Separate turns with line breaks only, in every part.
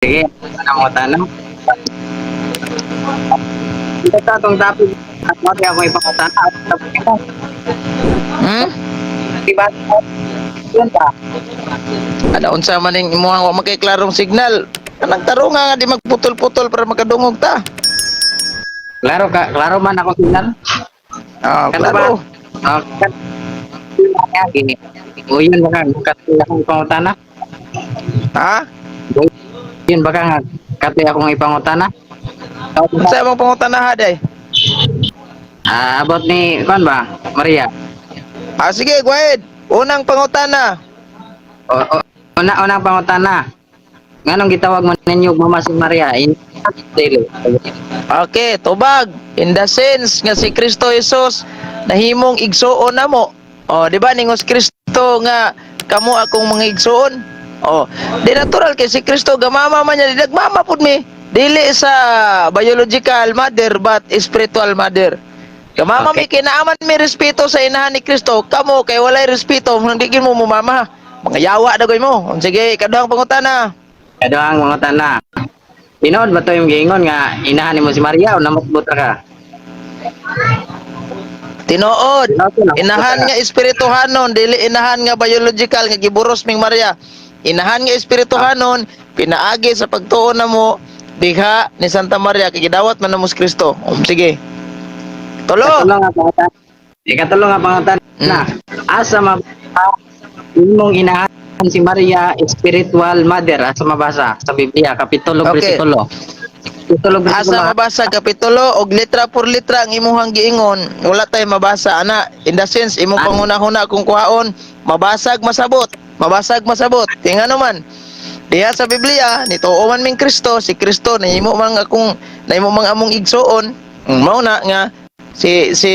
Sige, ano mo tanong? Ito sa atong topic, at mo ako ipakatana. Diba? Yun ba?
Ano unsa man ning imuhang wa makay klarong signal? Kanang tarunga nga di magputol-putol para makadungog ta.
Klaro ka, klaro man ako signal.
Ah,
Kato ba?
klaro.
Ah, gini. O yun baka katoy akong ipangutana.
Ha?
Yun baka nga katoy akong ipangutana.
Unsa imong pangutana day?
Ah, about ni kuan ba? Maria.
Ah, sige, go ahead. Unang pangutana.
O, unang pangutana. Nganong gitawag mo ninyo mama si Maria? In dili.
Okay, tubag. In the sense nga si Kristo Jesus nahimong igsuon namo. Oh, di ba ningos Kristo nga kamo akong mga igsuon? Oh, di natural kay si Kristo gamama man niya, di nagmama pud mi. Dili sa biological mother but spiritual mother. Gamama mi kay naaman mi respeto sa inahan ni Kristo. Kamo kay walay respeto, hindi gid mo mumama. Mga yawa dagoy mo. Sige, ikaduhang pangutana.
Kaduhang pangutana. Tinuod ba to yung giingon nga inahan nimo si Maria o namutbot ra ka?
Tinuod.
Tinuod, namutbot
Inahan
ra ka.
nga espirituhanon, dili inahan nga biological nga giburos ming Maria. Inahan nga espirituhanon, pinaagi sa pagtuo namo diha ni Santa Maria kay gidawat man namo si Kristo. Sige. Tulo.
Ikatulo nga pangutana. Ikatulo nga pangutana. Asa mabasa imong inahan si Maria spiritual mother? Asa mabasa sa Biblia kapitulo bersikulo? Kapitulo bersikulo.
Asa mabasa kapitulo og litra por litra ang imuhang giingon, wala tay mabasa ana. In the sense imong panghuna-huna kung kuhaon, mabasag masabot, mabasag masabot. Tinga naman. Diha sa Biblia, nituo man ming Kristo, si Kristo nahimo man akong nahimo mang among igsuon. Mao na nga si si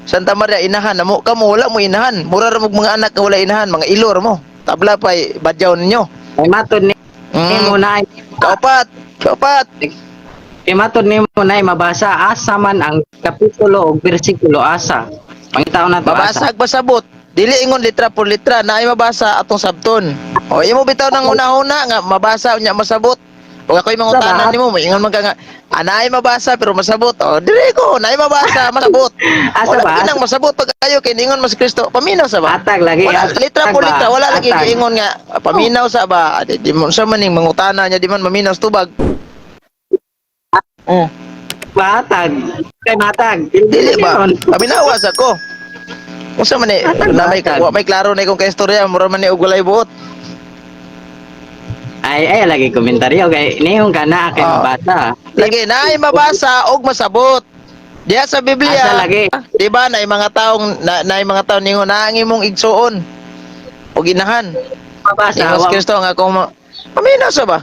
Santa Maria inahan namo, kamo wala mo inahan. Mura ra mog mga anak nga wala inahan, mga ilor mo. Tabla pay badyaw ninyo.
Ay matod ni nimo na
Kaupat, kaupat.
Kay matod nimo na mabasa asa man ang kapitulo og bersikulo asa. Pangitaon na to asa.
Mabasag pasabot. Dili ingon litra por litra na ay mabasa atong sabton. O imo bitaw nang una-una nga mabasa unya masabot. Ug ako'y mangutana nimo, moingon man ka nga anay mabasa pero masabot. O dili ko, naay mabasa, masabot.
Asa
Wala
ba?
kinang masabot pag kayo kay ningon mas Kristo. Paminaw sa ba?
Atag lagi.
Wala,
Atag
litra por
ba?
litra wala lagi
Atag.
giingon nga paminaw sa ba. Di, di mo sa maning mangutana niya di man maminaw sa tubag. Oh,
Matag. Kay matag.
Dili ba? Paminawa sa ko. Unsa man ni
Atag
na
ba?
may
Atag.
wa may klaro na ikong kaistorya, mura man ni og walay buot.
Ay ay lagi komentaryo kay nihong ka na kay mabasa.
Lagi na ay mabasa og masabot. Diya sa Biblia.
Asa lagi?
Di ba na mga taong na, na mga taong ningon na ang imong igsuon og inahan.
Mabasa.
Ingon si Kristo nga kung paminaw sa ba?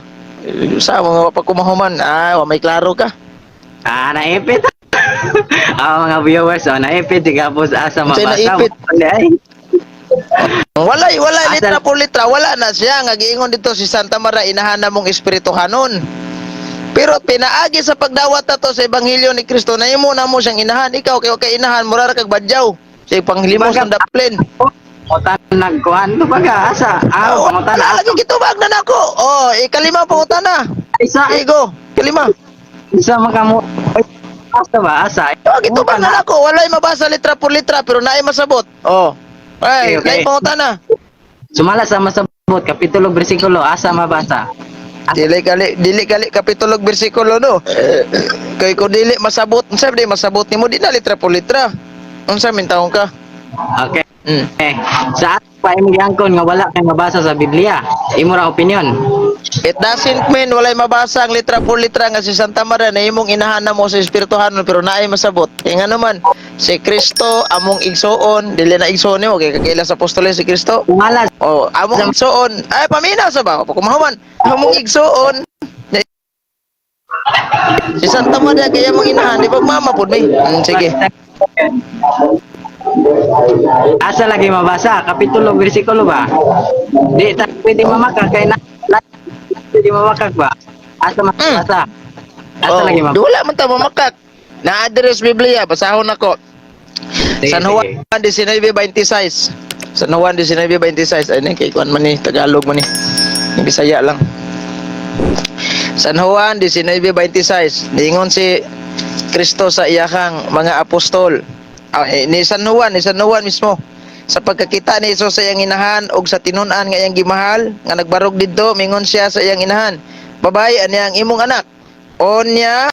Sa mga pagkumahuman, wa may klaro ka.
Ah, naipit. Ah, mga viewers, oh, naipit gapos asa
Unsay
mabasa.
naipit?
Ay,
Walay, walay
Asa-
litra por litra, wala na siya nga giingon dito si Santa Maria inahan na mong espirituhanon. Pero pinaagi sa pagdawat nato sa ebanghelyo ni Kristo nahimo na mo siyang inahan. Ikaw kay kay inahan mura ra kag badyaw. Sa panglimos ng daplin.
Pangutan nagkuhan to baga asa. Ah,
Oh,
pangutan
wala lagi gitubag na nako. Oh, ikalima pangutana.
Isa
Igo, kalima.
isa makamo. Asa ba asa?
Oh, gitubag na nako. Walay mabasa litra por litra pero naay masabot. Oh. Ay,
Okay.
okay. Pangutana.
Sumala sa masabot kapitulo bersikulo asa mabasa.
Dili kali, dili kali kapitulo ug bersikulo no. Kay kung dili masabot, unsa di masabot nimo di na litra por litra. Unsa min taong ka?
Okay. Eh, sa ato pa imong giangkon nga wala kay mabasa sa Biblia. Imo ra opinion.
It doesn't mean walay mabasa ang litra por litra nga si Santa Maria na imong inahan mo sa espirituhanon pero naay masabot. Kay nga naman si Kristo among igsuon, dili na igsuon nimo kay kakaila sa apostoles si Kristo.
Sumala
Oh, among igsuon. Ay paminaw sa ba? Kumahuman. Among igsuon. Si Santa Maria kaya mong inahan, di ba mama pud mi? Sige.
Asa lagi mabasa? Kapitulo, bersikulo ba? Di ta pwede mamakak kay na pwede mamakak ba? Asa mabasa? Asa
Oh,
lagi mabasa?
di wala man ta mamakak. Na-address Biblia, basahon ako.
Sige,
San
sige.
Juan 19:26. San Juan 19:26. Ay, kay kuan man ni Tagalog man ni. Yung Bisaya lang. San Juan 19:26. Niingon si Kristo sa iyahang mga apostol. Ni San Juan, ni San Juan mismo. Sa pagkakita ni Jesus sa iyang inahan og sa tinun-an nga iyang gimahal nga nagbarog didto, mingon siya sa iyang inahan, "Babae, ani ang imong anak." Onya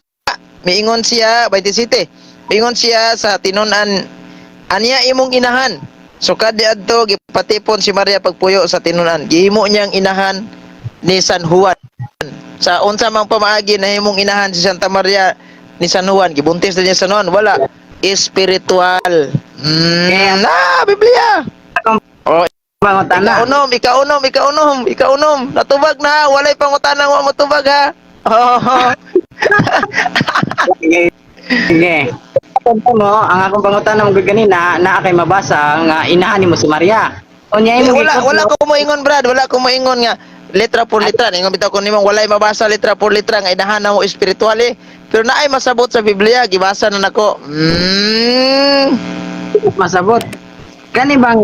miingon siya, 27. Miingon siya sa tinun-an, "Aniya imong inahan." Sukad diadto, gipatipon si Maria pagpuyo sa tinun-an. Gihimo niyang inahan ni San Juan. Sa unsa mang pamaagi nahimong inahan si Santa Maria ni San Juan? Gibuntis din niya sa San Juan? Wala. Espiritual. Na, Biblia. Oh,
Pangutana.
ikaunom, ikaunom, ikaunom, ikaunom. Natubag na, walay pangutana wa motubag ha. Oh.
Sige. Sige. Mo, ang akong pangutana mo ganina, naa kay mabasa nga inahan nimo si Maria. Unya
Eh,
imong
wala
gikot
wala
mo-
ko moingon, Brad, wala ko moingon nga letra por letra. Ingon bitaw ko nimo, walay mabasa letra por letra nga inahan na mo espiritual eh. Pero naay masabot sa Biblia, gibasa na nako.
Masabot. Kani bang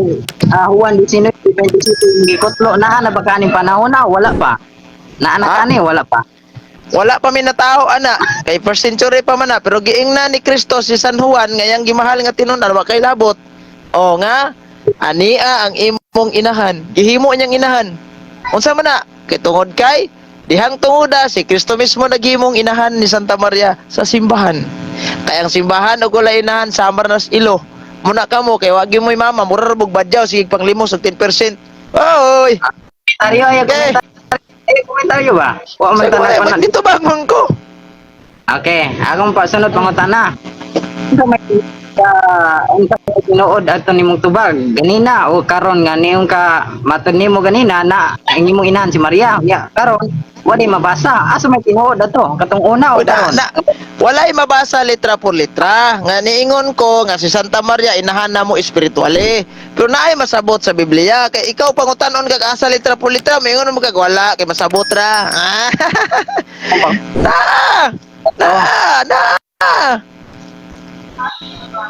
Juan 19:27 gikutlo, naa na ba kaning panahon na wala pa? Naa na
Ha?
kani wala pa?
Wala pa mi natao ana kay first century pa man na, pero giingna ni Kristo si San Juan nga iyang gimahal nga tinun-an, wa kay labot. O nga, "Ania ang imong inahan." Gihimo niyang inahan. Unsa man na? Kay tungod kay dihang tungoda si Kristo mismo naghimong inahan ni Santa Maria sa simbahan. Kay ang simbahan og wala inahan, samar nas ilo. Muna kamo kay wagi mo'y mama, mura ra bug badyaw, sige panglimos og 10%. Oy.
Komentaryo ay komentaryo. Ay komentaryo ba? Wa man
Sa
tanan pa.
Dito ba man ko?
Okay, akong pasunod pangutana. Unsa may unsa may tinuod ato nimong tubag ganina o karon nga niyong ka matud nimo ganina na ang imong inahan si Maria? Ya karon wala mabasa, asa may tinuod ato, katong una o
O, na,
karon?
na, walay mabasa letra por letra. Nga niingon ko nga si Santa Maria inahan na mo espiritual eh. Pero naay masabot sa Biblia. Kay ikaw pangutanon kag asa letra por letra, maingon mo kag wala kay masabot ra. Ah. Na! Na! Na!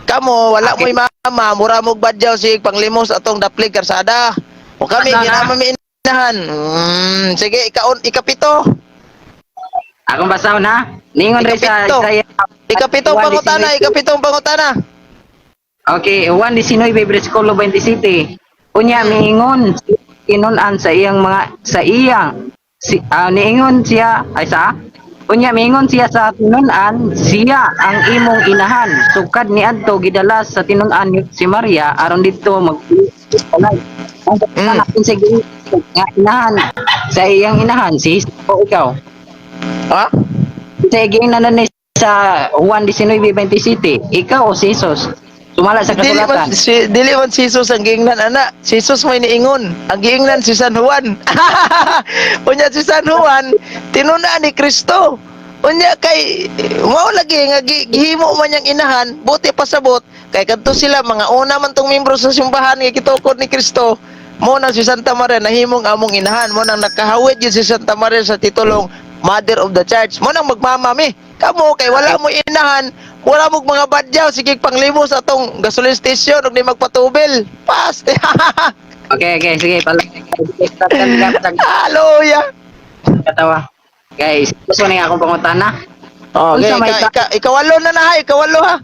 Kamo wala mo'y mama, mura mo badyaw sig panglimos atong daplig karsada. O kami
Ano na?
ginama mi inahan. Sige, ikaon ikapito.
Akong basahon ha. Ningon rin sa
Ikapito.
Isaiah
Ikapitong
1:19.
pangutana, ikapitong pangutana.
Okay, 1:19 versikulo 27. Unya miingon tinun-an sa iyang mga sa iyang si, niingon siya ay sa unya miingon siya sa tinun-an, "Siya ang imong inahan." Sukad niadto gidala sa tinun-an si Maria aron didto mag ang sa nga inahan sa iyang inahan, si Jesus o ikaw?
Ha?
Sa giingnan ni sa Juan 19:27, ikaw o si Jesus? Sumala sa
Dili
kasulatan.
man si dili man si Jesus ang giingnan ana. Si Jesus may niingon. Ang giingnan si San Juan. Unya si San Juan tinun-an ni Kristo. Unya kay mao lagi nga gihimo man niyang inahan, buti pasabot kay kadto sila mga una man tong membro sa simbahan nga gitukod ni Kristo. Mo na si Santa Maria nahimong among inahan, mo nang nakahawid yun si Santa Maria sa titulong Mother of the Church. Mo nang magmama mi. Kamo kay wala mo inahan, wala mo mga badyaw, sige panglimos atong gasoline station ug di magpatubil. Pas.
Okay, sige. Pala.
Hallelujah.
Katawa. Guys, gusto na akong pangutana.
Okay,
Unsa may
ikawalo na na ha, ikawalo ha.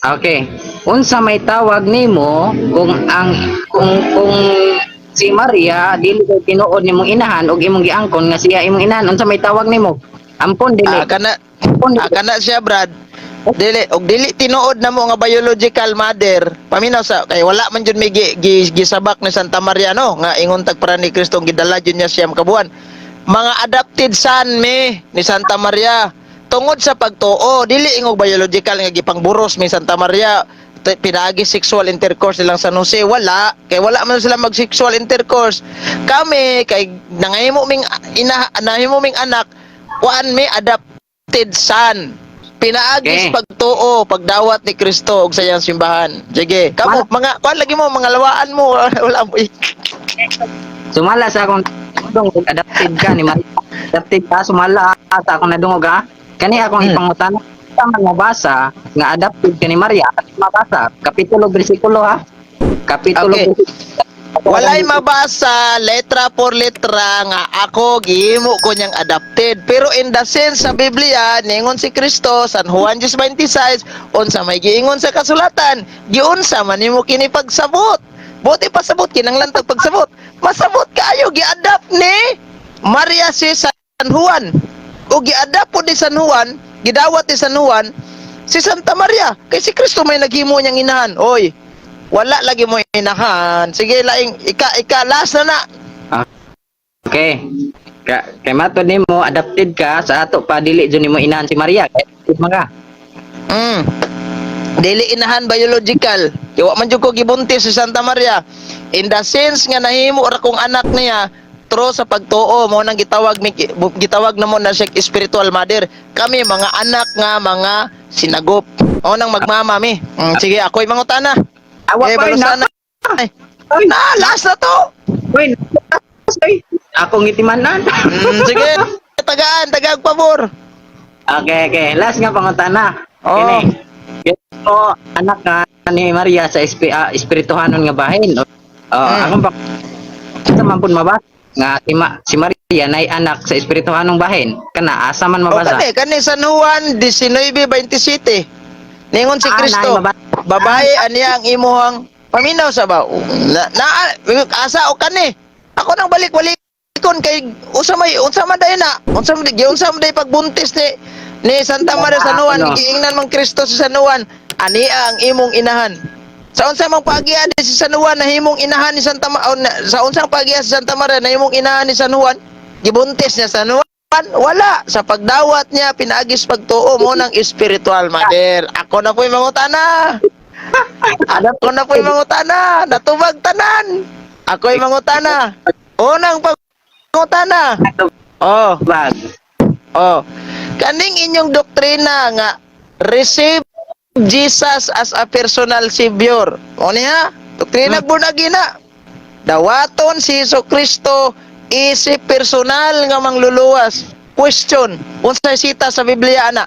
Okay. Unsa may tawag nimo kung ang kung si Maria dili kay tinuod nimong inahan ug imong giangkon nga siya imong inahan, unsa may tawag nimo? Ampon, dili?
Ah, kana
Ampon,
ah,
dili?
Kana siya, Brad. Dili og dili tinuod na mo nga biological mother. Paminaw sa kay wala man jud may gisabak ni Santa Maria no nga ingon tag para ni Kristo gidala jud niya siyam kabuan. Mga adopted son mi ni Santa Maria tungod sa pagtuo, dili ingog biological nga gipangburos mi Santa Maria, pinaagi sexual intercourse nilang San Jose. Wala kay wala man sila mag sexual intercourse. Kami kay nangahimo ming ina, nahimo ming anak, kuan mi, adopted son pinaagis pagtuo, pagdawat ni Kristo og sa iyang simbahan. Sige, kamo mga kuan lagi mo, mga lawaan mo, wala mo.
Sumala sa akong dungog, adopted ka ni Maria. Adopted ka, sumala sa akong nadungog ha. Kani akong ipangutana, sa man mabasa nga adopted ka ni Maria, mabasa, kapitulo bersikulo ha. Kapitulo bersikulo.
Walay mabasa letra por letra nga ako gihimo ko niyang adopted. Pero in the sense sa Biblia, ningon si Kristo, San Juan 10:26, unsa may giingon sa kasulatan, giunsa man nimo kini pagsabot? Buti pasabot, kinanglan tag pagsabot. Masabot kaayo gi-adopt ni Maria si San Juan. O gi-adopt po ni San Juan, gidawat ni San Juan si Santa Maria. Kay si Kristo may naghimo niyang inahan. Oy, wala lagi mo inahan. Sige, laing ika ika last na na.
Okay. Kay matod nimo adopted ka sa ato pa, dili jud nimo inahan si Maria. Kay adopted man ka.
Dili inahan biological. Kay wa man jud ko gibuntis si Santa Maria. In the sense nga nahimo ra kong anak niya through sa pagtuo mo nang gitawag na mo na siya spiritual mother. Kami mga anak nga mga sinagop. O nang magmama mi. Sige, ako'y mangutana.
Awa
Eh,
pa rin
balusan
na.
na. Ay, na, last na to.
Uy, uy, akong itimanan.
Sige, tagaan, tagaag pabor.
Okay. Last nga pangutana.
Oh.
Kini. O anak nga ni Maria sa espirituhanon nga bahin. Oh, akong pa sa man pud mabasa nga si Maria nay anak sa espirituhanong bahin. Kana asa man
O
mabasa?
kani, kani San Juan 19:27. Ningon si
Ah,
Kristo,
naay mabasa.
"Babae, aniya ang imuhang," paminaw sa ba? Na, na asa o kani? Ako nang balik-balikon kay unsa may unsa man day na? Unsa man giunsa man day pagbuntis ni Santa Maria San Juan,
Ano?
giingnan man Kristo sa San Juan, "Ania ang imong inahan." Sa unsa mang pagiya ni si San Juan nahimong inahan ni Santa Ma, o, sa unsang pagiya si Santa Maria nahimong inahan ni San Juan? Gibuntis niya San Juan? Wala. Sa pagdawat niya, pinaagis pagtuo mo ng spiritual mother. Ako na po'y mangutana. Ako na po'y mangutana. Natubag tanan. Ako'y mangutana. Unang pangutana. Oh,
Bag.
oh. Kaning inyong doktrina nga receive Jesus as a personal savior. O niya, doktrina born again na. Dawaton si Hesus Kristo isip personal nga mangluluwas. Question, unsay sita sa Biblia ana?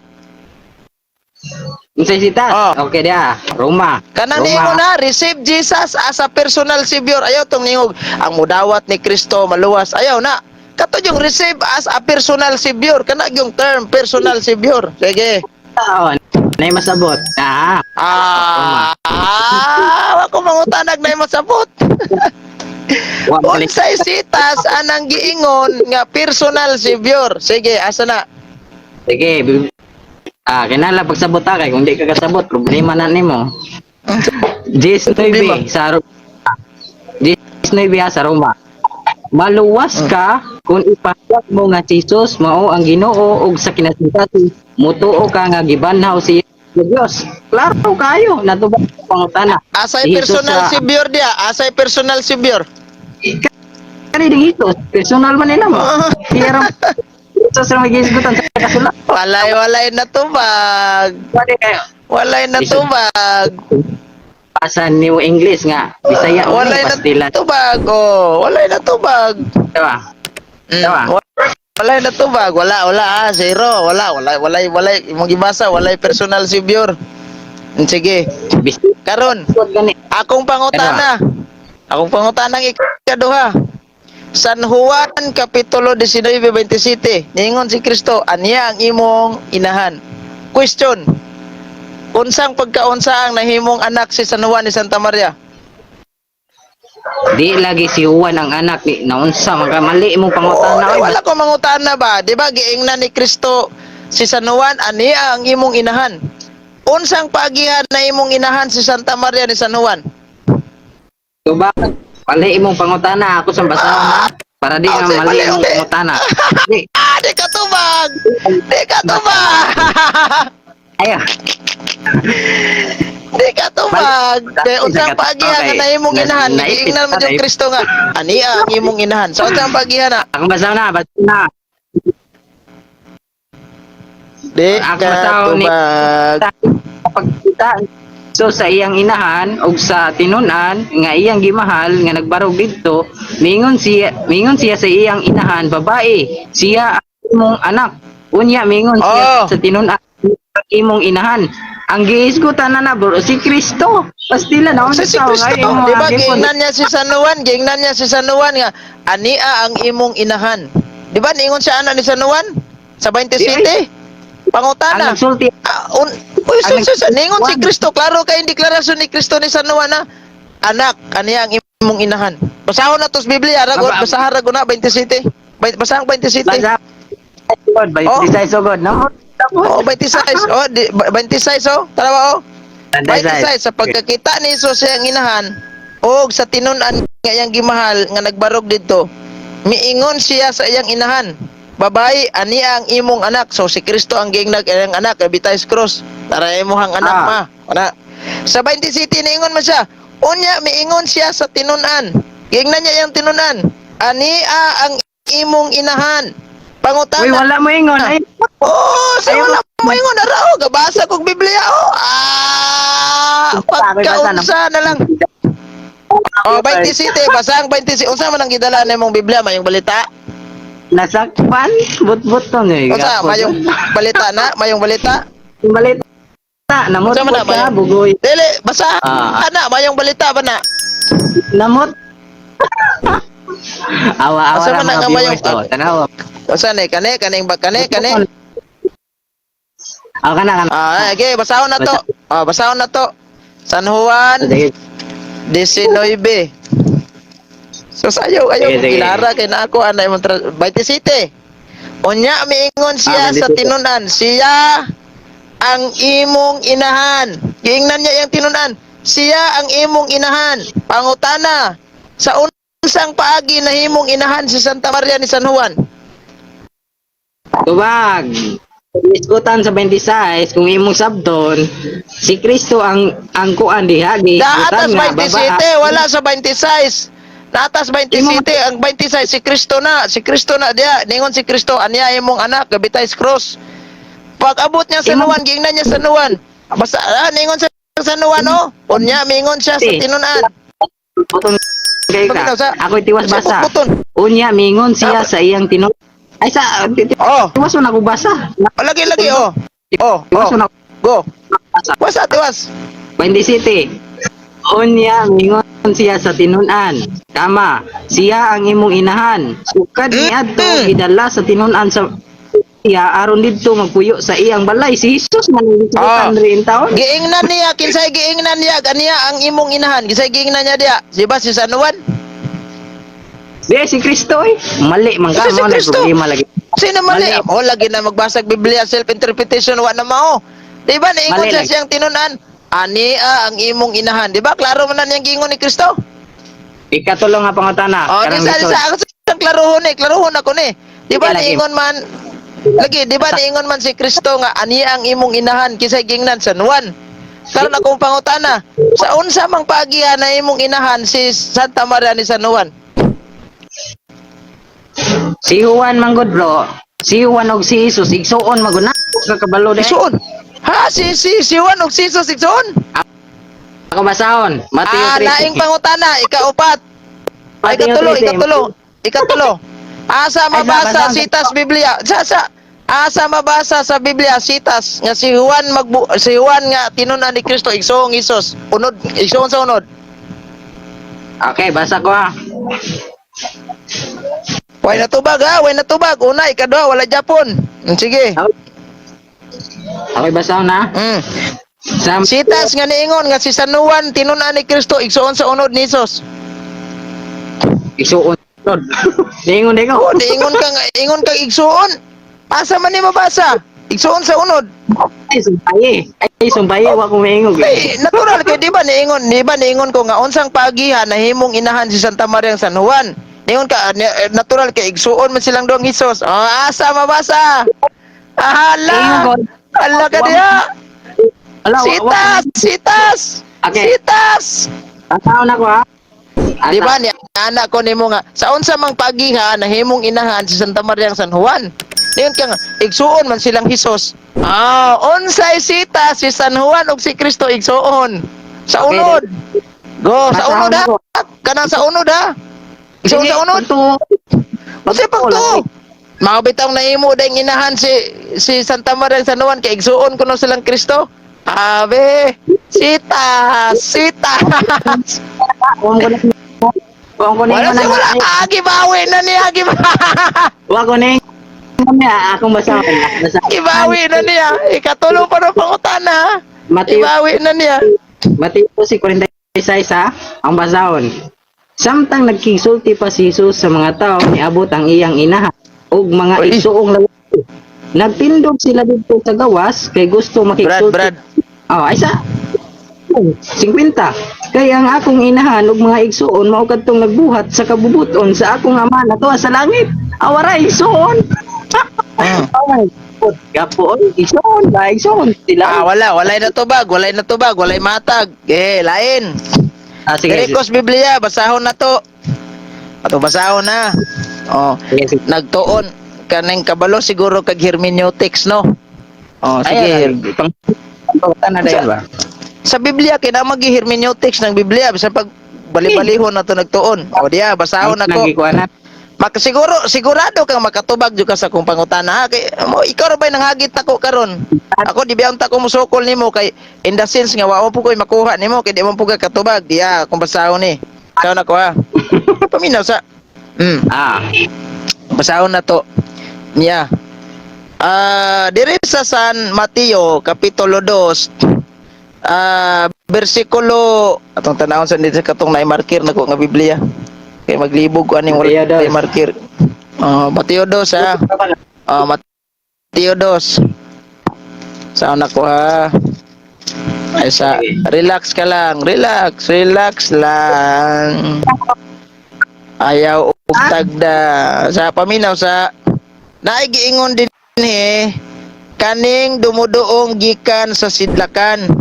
Unsay sitas?
Oh.
Okay dia. Roma.
Kanang
Roma.
niingon na, receive Jesus as a personal savior. Ayaw tong ningog, ang mudawat ni Kristo maluwas. Ayaw na. Kato yung receive as a personal savior. Kana yung term, personal savior. Sige.
Oo, nay masabot. Ah,
Ah, ah, ako mangutanag na masabot.
Wa balik.
Unsay sitas anang giingon nga personal savior? Sige, asa na?
Sige, kinahanglan pagsabot ta kay kung di ka kasabot, problema na nimo. 19
Problema.
sa Roma. 19 ha, sa Roma. Maluwas ka kung ipahayag mo nga si Jesus mao ang Ginoo ug sa kinasingkati mutuo ka nga gibanhaw siya sa Dios. Klaro kayo, natubag sa pangutana.
Asay
Si Jesus
personal savior dia? Asay personal savior?
Kani ding Jesus, personal man nila mo. Siya ra Jesus ra may gihisgutan sa kasulat.
Walay, walay natubag.
Pwede kayo.
Walay natubag.
Basa nimo English nga Bisaya mo
Walay
pastilan,
natubag. Oh, walay natubag.
diba? Diba?
Walay natubag. Wala, wala ah, zero. Wala, wala, walay, walay. Imong gibasa, walay personal savior. Sige.
Bisaya
Karon,
gani.
akong pangutana. Akong pangutana ang ikaduha. San Juan Kapitulo 19:27. Niingon si Kristo, "Aniya ang imong inahan." Question. Unsang pagkaunsa ang nahimong anak si San Juan ni Santa Maria?
Di lagi si Juan ang anak ni naunsa man ka, mali imong pangutana,
Oo,
oy.
wala ko mangutana ba? Di ba giingnan ni Kristo si San Juan, "Aniya ang imong inahan"? Unsang paagihan na imong inahan si Santa Maria ni San Juan?
Tubag. Mali imong pangutana, ako sa basahon ha. Para di
Ah,
nga
sige,
mali
mali,
imong
uli.
pangutana. Di.
Ah, di ka tubag! Di ka tubag!
Ayo.
Di ka tubag! Kaya unsang paagihan
Okay.
nga na imong inahan?
Naipit
Giingnan man
ka,
yung Kristo nga, "Aniya ang imong inahan." Sa unsang paagihan na?
Akong basahon na, basahon na.
Di
Ako
ka
basahon ni-
tubag.
Pagkita so sa iyang inahan og sa tinun-an nga iyang gimahal nga nagbarog didto, mingon siya sa iyang inahan, "Babae, siya ang imong anak." Unya mingon siya
Oh.
sa tinun-an, "Ang imong inahan." Ang gihisgutan na na, bro, si Kristo. Pastila na
Sa si Kristo, di ba giingnan niya si San Juan, giingnan niya si San Juan nga ania ang imong inahan. Di ba niingon siya ana ni San Juan sa 27?
Ang
Pangutana.
nagsulti
Ah, uy,
Ang
sus, sus, niingon si
Juan.
Kristo, klaro kay deklarasyon ni Kristo ni San Juan na anak, ania ang imong inahan. Basahon na to sa Biblia, ragot, basahan ragot na 27. Basahon 27.
Basa. God, by
Oh.
oh. So good, no?
Oh, 26. Oh, di, 26 oh. Tara ba oh? 26 sa pagkakita ni Jesus sa iyang inahan og sa tinun-an nga iyang gimahal nga nagbarog didto. Miingon siya sa iyang inahan, "Babae, ani ang imong anak." So si Kristo ang giingnag iyang anak kay bitay sa cross. Tara imong anak ma. Ana. Sa 27 niingon man siya, unya miingon siya sa tinun-an. Giingnan niya iyang tinun-an. Ania ang imong inahan.
Uy,
Pangutana.
wala mo ingon. Ay,
Oh, sa
Ayaw
wala mo ingon ara oh, gabasa kog Biblia oh. Ah, pagkaunsa na lang. Oh, 27, basa ang 27. Unsa man ang gidala nimong Biblia, mayong balita?
Nasakpan, but-but to ni.
Unsa mayong balita na, mayong balita?
Balita. Namot
Unsa man na
ka,
mayong
bugoy.
Dili, basa.
Ah.
Ana, mayong balita ba na?
Namot. Awa-awa
Asa
ra
man na
mga
nga mayong
viewers to. Tanaw.
Unsa ni kani kaning ba kani kani?
Aw kana kana.
Ah, okay, basahon na to. Ah, basahon na to. San Juan
Sige.
19. So sayo ayo
Sige, sige.
kilara kay na ako ana imong 27. Unya miingon siya
Ah,
sa
27.
tinun-an, siya ang imong inahan. Giingnan niya iyang tinun-an, siya ang imong inahan. Pangutana, sa unsang paagi nahimong inahan si Santa Maria ni San Juan?
Tubag. Isgutan sa 26 kung imong sabton si Kristo ang kuan diha
Naatas
gihisgutan nga
27, wala sa 26. Naatas 27, ang 26 si Kristo na, si Kristo na diya. Ningon si Kristo, aniya imong anak gabitay sa cross. Pag abot niya sa Juan, giingnan niya sa Juan. Basta ningon sa San Juan oh. Unya mingon siya sa
Si.
tinun-an.
Buton kay ka.
Bakit sa-
Ako'y tiwas
Sa
basa.
buton.
Unya mingon siya sa iyang tinun. Ay sa
Oh,
tiwas mo na ako basa.
lagi lagi oh. Oh,
Tiwas
oh.
mo na ako
Go.
basa.
Wasa tiwas.
27. Unya mingon siya sa tinun-an. Tama, siya ang imong inahan. Sukad niadto gidala sa tinun-an sa siya aron didto magpuyo sa iyang balay si Jesus man
Ah.
ang rin taon.
Giingnan niya kinsay giingnan niya ganiya ang imong inahan. Kinsay giingnan niya diya? Di ba si San Juan?
Di si Kristo eh. Mali man ka
Si
mo na
Kristo.
problema lagi.
Sino mali?
Mali.
Mo lagi na magbasag Biblia self-interpretation wa na mao. Di ba niingon
Mali
siya
lagi.
siyang tinun-an? Ania ang imong inahan. Di ba? Klaro man na niyang giingon ni Kristo.
Ikatulo nga pangutana.
Oh, di
Karang
sa
lisod.
sa ako sa klarohon eh, klarohon ako ni. Di ba
Sige, lagi.
niingon man lagi, di ba niingon man si Kristo nga ania ang imong inahan kisay gingnan San Juan. Karon akong pangutana, sa unsa mang paagihan na imong inahan si Santa Maria ni San Juan?
Si Juan manggod bro. Si Juan og si Jesus igsuon maguna sa kabalo di.
Igsuon. Ha si si si Juan ug si Jesus igsuon?
Ako basahon. Mateo
Ah,
13.
laing pangutana, ikaupat. Ay,
Mateo
ikatulo,
13.
ikatulo, ikatulo. Asa
Ay,
mabasa
basa-
sitas Biblia? Sa asa mabasa sa Biblia sitas nga si Juan si Juan nga tinun-an ni Kristo igsoong Hesus. Unod igsoon sa unod.
Okay, basa ko ah.
Way natubag ha, way natubag. Una, ikaduha, wala Japon. Sige.
Okay, basahon na. Sa
Sitas nga niingon nga si San Juan tinun-an ni Kristo igsoon sa unod ni Hesus.
Igsuon. Niingon di ko.
Oh, niingon ka nga ingon kang igsoon. Asa man ni mabasa? Igsoon sa unod.
Ay, sumpaye. Ay, sumpaye. Wa ko maingog.
Ay, natural kay di ba niingon, di ba niingon ko nga unsang pagihan nahimong inahan si Santa Maria ang San Juan. Niingon ka natural kay igsuon man silang duhang Hesus. Oh, asa mabasa? Ahala.
Ingon ko.
Hala ka diha.
Ala,
Sitas, sitas.
Okay.
Sitas.
Basahon ako ha. Asa-
Di ba ni anak ko nimo nga sa unsa mang pagiha nahimong inahan si Santa Maria ang San Juan. Niingon ka nga igsuon man silang Hesus. Ah, unsay sita si San Juan ug si Kristo igsuon. Sa
Okay,
unod. Go, sa
Basahon
unod ha.
ako.
Kanang sa unod ha. Igsuon
Sige,
sa unod.
pagtuo.
Unsay pagtuo? Mga bitawng nahimo dayng inahan si si Santa Maria ang San Juan kay igsuon kuno silang Kristo. Abe, sita, sita.
Huwag ko na. Huwag ko na.
Wala siya, wala. Ah, gibawi na niya, gibawi.
Huwag ko na. Akong basahon. Basahon.
Gibawi na niya. Ikatulo pa ng pangutana.
Mateo,
Gibawi na niya.
Mateo 46 ha, ang basahon. Samtang nagkisulti pa si Jesus sa mga tao, niabot ang iyang inahan ug mga
Uy.
igsuong lalaki. Nagtindog sila didto sa gawas kay gusto
Brad,
makigsulti.
Brad.
Oh, ay sa 50. Kay ang akong inahan ug mga igsuon mao kadtong nagbuhat sa kabubuton sa akong ama na tuwa sa langit. Awara igsuon. Oh my God. Gapo, oy, igsuon ba igsuon sila.
Ah, wala, walay natubag, walay natubag, walay matag. Eh, lain.
Ah, sige.
Sige,
Sige,
Biblia, basahon na to. Ato basahon na. Oh,
sige, sige.
nagtuon kaning kabalo siguro kag hermeneutics, no? Oh, sige.
Ay, pang pangutana na dayon ba?
Sa Biblia kay na magi hermeneutics ng Biblia bisan pag bali-balihon na to nagtuon. O diya, basahon nako.
Nagikuha na.
Mak siguro sigurado kang makatubag jud ka sa akong pangutana, ha? Kay mo ikaw ra bay nanghagit nako karon. Ako di biyang ta ko mosukol nimo kay in the sense nga wa mo pugoy makuha nimo kay di mo puga katubag diya akong basahon ni. Ikaw na ko ha. Paminaw sa
Ah,
basahon na to. Niya. Ah, diri sa San Mateo kapitulo 2 bersikulo atong tanawon sa dito sa katong na-marker nako nga Biblia. Kay maglibog ko aning wala
Mateo dos.
na-marker. Oh, Mateo 2 ha. Oh, Mateo 2. Sa una ko ha. Ay sa relax ka lang, relax, relax lang. Ayaw og tagda. Sa paminaw sa naigiingon din eh kaning dumuduong gikan sa sidlakan.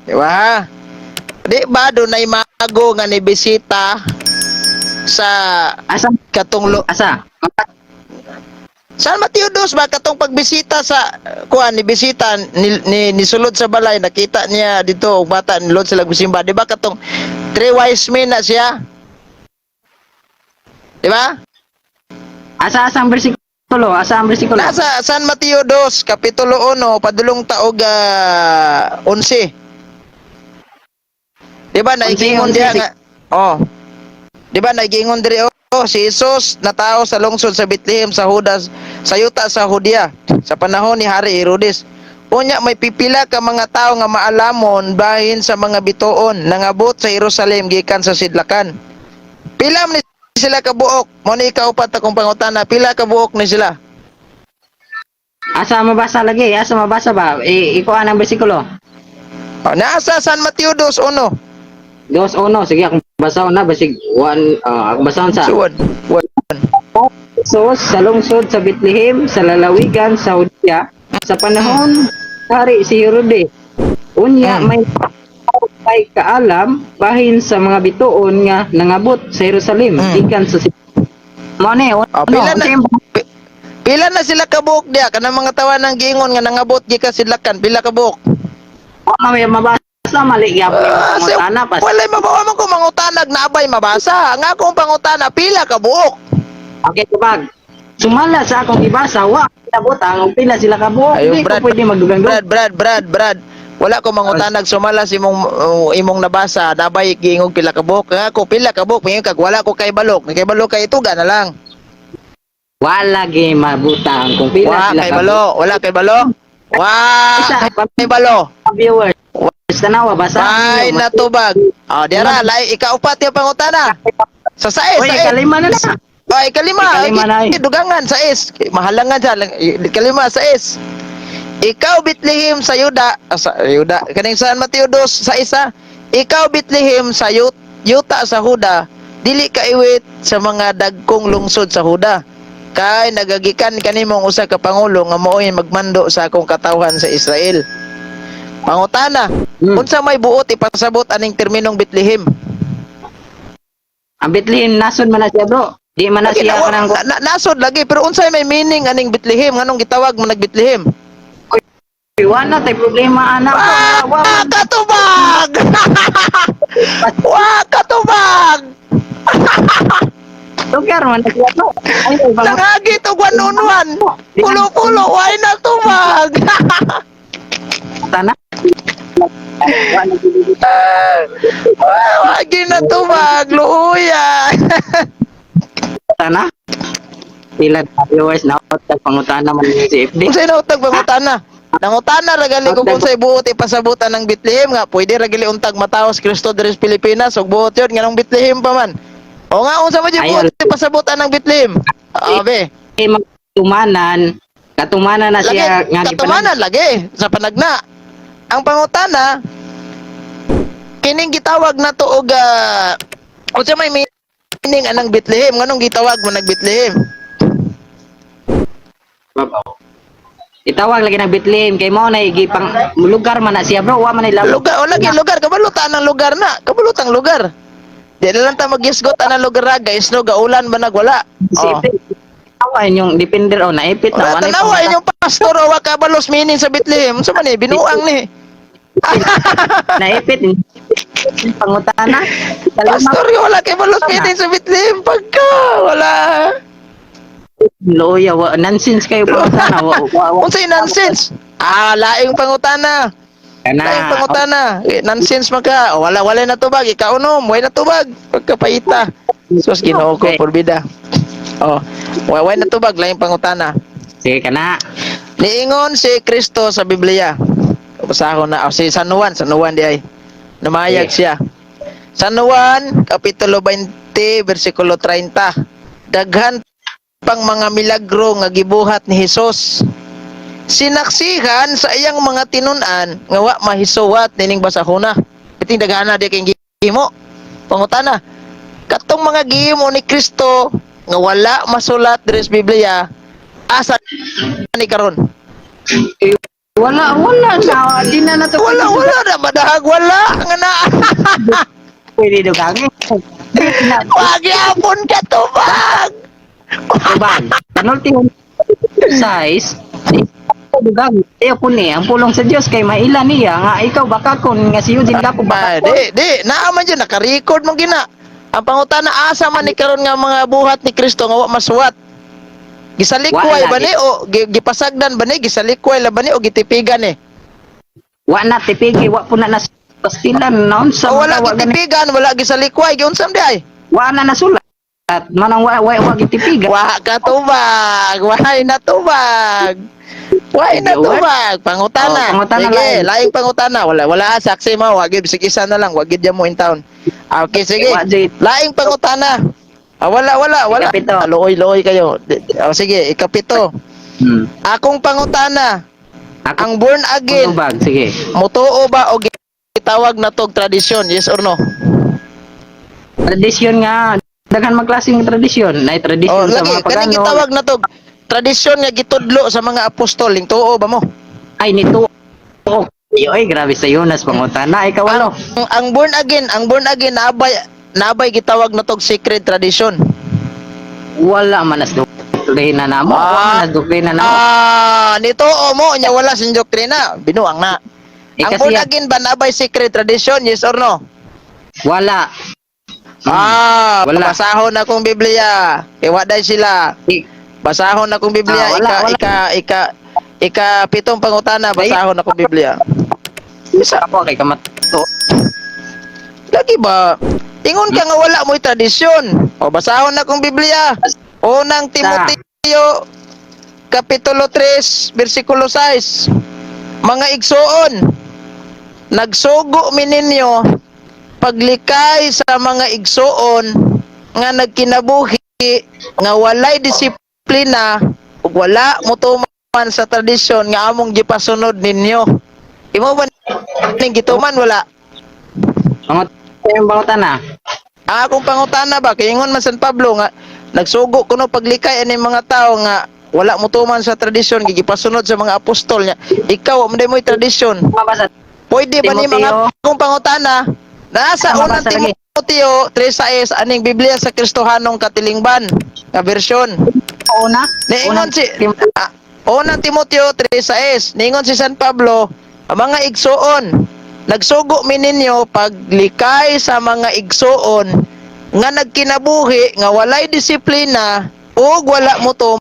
Di ba? Ha? Di ba dunay mago nga ni bisita sa
Asa
katong
asa?
San Mateo 2 ba katong pagbisita sa kuan ni bisita ni, ni, nisulod sa balay nakita niya dito og bata nilod sila gusimba, di ba katong three wise men na siya, di ba?
Asa asa ang bersikulo? Asa ang bersikulo?
Nasa San Mateo 2 kapitulo 1 padulong taog 11, di ba? Naigingon
Onse,
diha
onse.
nga oh, di ba naigingon diri oh, si Jesus natao sa lungsod sa Bethlehem sa Judas sa yuta sa Judea sa panahon ni Hari Herodes. Unya may pipila ka mga tawo nga maalamon bahin sa mga bituon nangabot sa Jerusalem gikan sa sidlakan. Pila man ni sila kabuok? Mo ni ikaupat akong pangutana, pila kabuok ni sila?
Asa mabasa lagi? Asa mabasa ba? Ikuha ang bersikulo.
Oh, nasa San Mateo 2:1.
2:1. Sige, akong basahon na. Basig, 1, akong basahon sa.
Suwad. One.
Jesus sa lungsod sa Bethlehem, sa lalawigan sa Judea, sa panahon hari si Herode. Unya may kaalam bahin sa mga bituon nga nangabot sa Jerusalem gikan sa Mo ni,
Oh, pila
ano,
na pila na sila kabuok diya kanang mga tawa ng giingon nga nangabot gikan sidlakan, pila kabuok?
Wa may mabasa mali gyapon yung
Ah,
pangutana pas.
walay mabawa man ko mangutanag naabay mabasa. Ang akong pangutana pila kabuok.
Okay, tubag. Sumala sa akong ibasa, wa nabutang og pila sila kabuok.
Ayo,
Di ko
Brad.
pwede magdugang.
Brad, Brad, Brad, Brad. Wala ko mangutanag sumala sa imong imong nabasa, nabay giingog pila kabuok. Nga ako pila kabuok, mingon kag wala ko kay balok. Kay balok kay ituga na lang.
Wala gi mabutang kung pila
Wa
sila
kay balo, wala kay balo. Wa
Isa,
kay balo.
Viewers. Tanawa basa.
Ay natubag. Oh, diara lay ikaupat yung pangutana. Sa sais,
Oy,
sais.
ikalima na na.
Oh, ikalima.
Ikalima na, eh.
Dugangan sa is. Mahalangan siya. Ikalima sa is. Ikaw Bethlehem sa Yuda, sa Yuda, kaning San Mateo 2 sa isa. Ikaw Bethlehem sa Yuta sa Huda, dili ka iwit sa mga dagkong lungsod sa Huda. Kay nagagikan kanimong usa ka pangulo nga mao'y magmando sa akong katawhan sa Israel. Pangutana, unsa may buot ipasabot aning terminong Bethlehem?
Ang Bethlehem nasod man na siya, bro. Di man na
Lagi
siya
na,
kanang
nasod lagi pero unsay may meaning aning Bethlehem nganong gitawag mo nag Bethlehem?
Wala tay problema ana.
Ah,
Wa
ah, katubag! Wa katubag!
lugar man na siya, bro. Ay, bang
Nangagi to 1 on 1. Pulo-pulo way na tubag.
tana. Wa na gyud.
Wa gyud natubag, luoya.
Tana. Pila na viewers na tag pangutana man ni si FD.
Unsay nautag pangutana? Nangutana ra gali kung unsay buot ipasabutan ng Bethlehem nga pwede ra gali untag mataos Kristo diri sa Pilipinas ug buot yun nganong Bethlehem pa man. O nga unsa man jud
Ayaw.
buot ipasabutan ng Bethlehem? Abe.
Eh, magtumanan, katumanan na
Lagi
siya nga gipanan.
katumanan lagi sa panagna. Ang pangutana kining gitawag na to og unsa may meaning anang Bethlehem, nganong gitawag mo nag Bethlehem?
Babaw. Itawag lagi ng Bethlehem kay mao na gipang lugar man na siya, bro, wa man ay labo.
Lugar, o lagi lugar, kabalutan ang lugar na, kabalutang lugar. Di na lang ta magyisgot ang lugar ra, guys, no, gaulan ba nagwala?
Si
Oh.
FD. Tawa inyong defender o naipit na
Wala
wa na
tanawa inyong pastor o wa kabalos meaning sa Bethlehem. Unsa man ni binuang ni?
Naipit pangutana. Kalima.
Pastor wala kay balos meaning sa Bethlehem pagka wala.
Loya wa nonsense kayo pangutana wa wa, wa.
Unsay nonsense? Ah, laing pangutana.
Kana.
Laing pangutana. Eh, nonsense man ka. O, wala wala na tubag, ikaunom, wala na tubag. Pagkapaita. Sus, Ginoo ko
Okay.
porbida. Oh, wala na tubag, laing pangutana.
Sige kana.
Niingon si Kristo sa Biblia. Basahon na, o, si San Juan, San Juan di ay. Namayag siya. San Juan, Kapitulo 20, versikulo 30. Daghan pang mga milagro nga gibuhat ni Hesus. Sinaksihan sa iyang mga tinun-an nga wa mahisuwat nining basahona. Iting daghana di kay gihimo. Pangutana, katong mga gihimo ni Kristo nga wala masulat diri sa Biblia, asa ni karon?
Wala wala na di na nato
Wala wala na madahag wala nga na.
Pwede dugangi.
Wag yapon ka tubag.
Tubag. Panulti size. Dugang. Iyo ko ni ang pulong sa Dios kay maila niya nga ikaw baka kon nga si Eugene Gapo
Ah,
baka kon.
di di naa man jud naka-record man gina. Ang pangutana asa man ni karon nga mga buhat ni Kristo nga wa masuwat. Gisalikway
Wala,
ba ni o gipasagdan ba ni, gisalikway la ba ni o gitipigan ni?
Wa na tipigi, wa po na nas pastilan naon sa
O wala
mga wa gani.
gitipigan, wala gisalikway, giunsam di ay?
Wa na nasulat. Manang wa wa wa gitipiga.
Wa ka tubag, wahay na tubag. Wahay na tubag, pangutana.
Oh, pangutana
Sige,
lain.
laing pangutana. Wala wala saksi mo, wag gid sige isa na lang, wag gid mo in town. Ah, okay, sige.
Wa jud.
Laing pangutana. Ah, wala wala wala.
Ikapito.
Ah, Luoy luoy kayo. Oh, sige, ikapito. Akong pangutana,
Ako
ang born again,
tubag, sige.
mutuo ba o gitawag na tog tradisyon? Yes or no?
Tradisyon nga daghan magklaseng tradisyon, nay
Oh,
tradisyon sa
lagi
mga
kaning
pagano.
gitawag na tog tradisyon nga gitudlo sa mga apostol, ling tuo ba mo?
Ay nito. Oh, ay grabe sa Jonas pangutana ikaw ano?
Ang born again, ang born again naabay naabay gitawag na tog secret tradition.
Wala man as doktrina namo. Wala man as doktrina namo.
Ah, nito o mo nya wala sin doktrina, binuang na.
Eh,
Ang
kasi
born again ba naabay secret tradition, yes or no?
Wala.
Ah,
Wala.
basahon na akong Biblia. Kay waday sila.
Eh,
Basahon na akong Biblia.
Ah, wala,
ika,
wala.
ika ika ika pitong pangutana, basahon na akong Biblia.
Isa ako kay kamato.
Lagi ba? Ingon ka nga wala mo'y tradisyon. O basahon na akong Biblia. Unang Timoteo Kapitulo 3, versikulo 6. Mga igsoon, nagsugo mi ninyo paglikay sa mga igsoon nga nagkinabuhi nga walay disiplina ug wala motuman sa tradisyon nga among gipasunod ninyo. Imo ba ning gituman wala?
Pangutana yung pangutana.
Ang akong pangutana ba kay ingon man San Pablo nga nagsugo kuno paglikay ani mga tao nga wala motuman sa tradisyon gipasunod sa mga apostol niya. Ikaw mo mo'y tradisyon.
Mabasa.
Pwede ba ni mga
Timoteo?
akong pangutana? Nasa
Ano
unang
mabasa lagi?
Timoteo 3:6 aning Biblia sa Kristohanong katilingban nga bersyon.
Una.
Niingon
Unang
si ah, unang Timoteo 3:6 niingon si San Pablo, ang mga igsoon, nagsugo mi ninyo paglikay sa mga igsoon nga nagkinabuhi nga walay disiplina ug wala motuman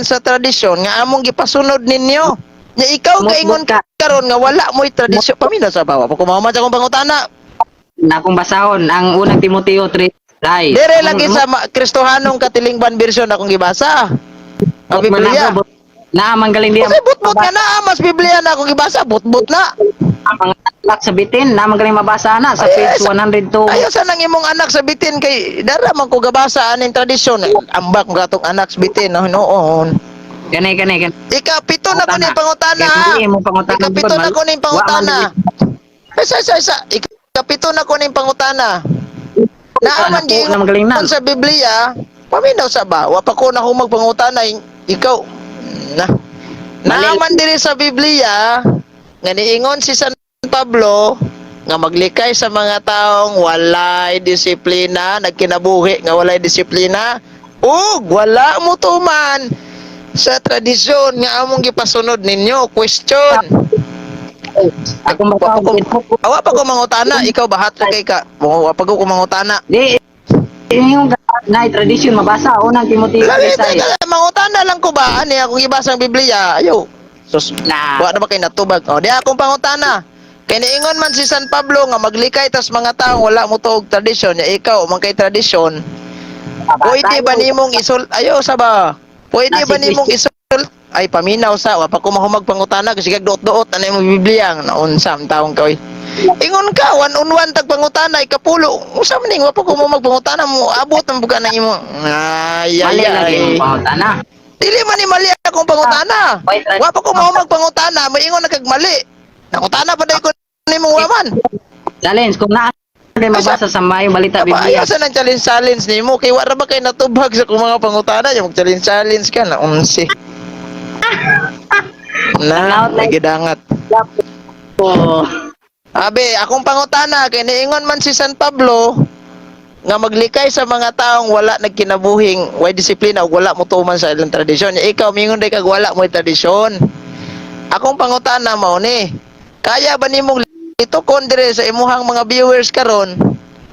sa tradisyon nga among gipasunod ninyo. Nya ikaw
Mutbut
kaingon
ka.
karon nga wala mo'y tradisyon. Paminaw sa bawa. Pag kumaman sa akong pangutana.
Na akong basahon ang Unang Timoteo 3.
Dire lagi sa Kristohanong Katilingban version akong gibasa. Ang Biblia.
Na manggaling diya.
Kasi butbut nga na, mas Biblia na akong gibasa, butbut na.
Ang mga anak sa bitin, na magaling mabasa na sa
Ay,
page 102.
Ayaw sa nang imong anak sa bitin kay dara man ko gabasa aning tradisyon. Ambak mo gatong anak sa bitin no noon.
Gani gani gani.
Ikapito na ko ni pangutana. Ha?
Gani mo pangutana.
Ikapito na ko ning pangutana. Isa isa isa. Ikapito na ko ning pangutana. Naaman
na magaling na.
sa Biblia, paminaw sa ba? Wa pa ko na akong magpangutana ikaw na.
Mali.
Naaman diri sa Biblia nga niingon si San Pablo nga maglikay sa mga taong walay disiplina, nagkinabuhi nga walay disiplina ug wala mo tuman sa tradisyon nga among gipasunod ninyo. Question.
Akong
Wa pa
basahon.
ko, awa pa ko mangutana, ikaw bahat ra kay ka. Wa pa ko mangutana.
Di yung na tradisyon mabasa Unang Timoteo
Lagi
3.
tayo mangutana lang ko ba ani akong gibasa ang Biblia. Ayo. Sus,
Na.
wa na ba kay natubag? O di akong pangutana. Kay niingon man si San Pablo nga maglikay tas mga taong wala mo tuog tradisyon, ya ikaw man kay tradisyon. Pwede ba nimong isul ayo sa ba? Pwede
Na
ba
si
nimong isul ay paminaw sa wa pa ko mahumag pangutana kasi kag duot-duot ano imong Biblia nga naunsa ang taong ka oy. Ingon ka one on one tag pangutana ikapulo. Usa man ning wa pa ko mahumag pangutana mo abot ang buka ng imo. Ay ay
Mali lagi
ay.
imong pangutana.
Dili man ni mali akong pangutana.
Wait,
Wa pa ko mahumag pangutana, moingon na kag mali. Nangutana pa dai ko nimong waman.
Challenge kung naa kay mabasa sa Mayong Balita
Aba,
Biblia.
ayaw sa nang challenge challenge nimo kay wa ra ba kay natubag sa akong mga pangutana, yung mag challenge challenge ka na unsi. Na, nagidangat.
Po.
Abe, akong pangutana kay niingon man si San Pablo nga maglikay sa mga taong wala nagkinabuhing way disiplina ug wala mo tuman sa ilang tradisyon. Ikaw mingon day kag wala mo'y tradisyon. Akong pangutana mao ni, kaya ba nimong litukon dire sa imuhang mga viewers karon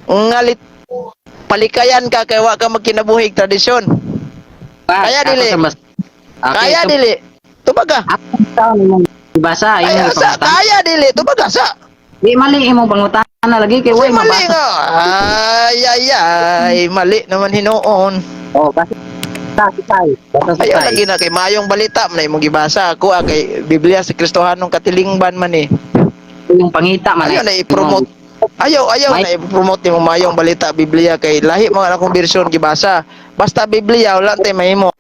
nga palikayan ka kay wa ka magkinabuhig tradisyon? Kaya
Ako
dili.
sa Okay,
Kaya dili. Tubaga.
Akong taon imong basa
Kaya
imong
sa
pangutana.
kaya dili tubaga sa.
Di mali imong pangutana lagi kay
Kasi
way
mali
mabasa.
nga. Ay ay ay, mali naman hinuon.
Oh, basa sa Basa sa
Ayaw lagi na kay mayong balita man imong gibasa ako ah, kay Biblia sa Kristohanong Katilingban man eh.
Yung pangita man.
Ayaw na i-promote. Ayaw ayaw na i-promote nimo mayong balita Biblia kay lahi mga akong bersyon gibasa. Basta Biblia wala tay mahimo.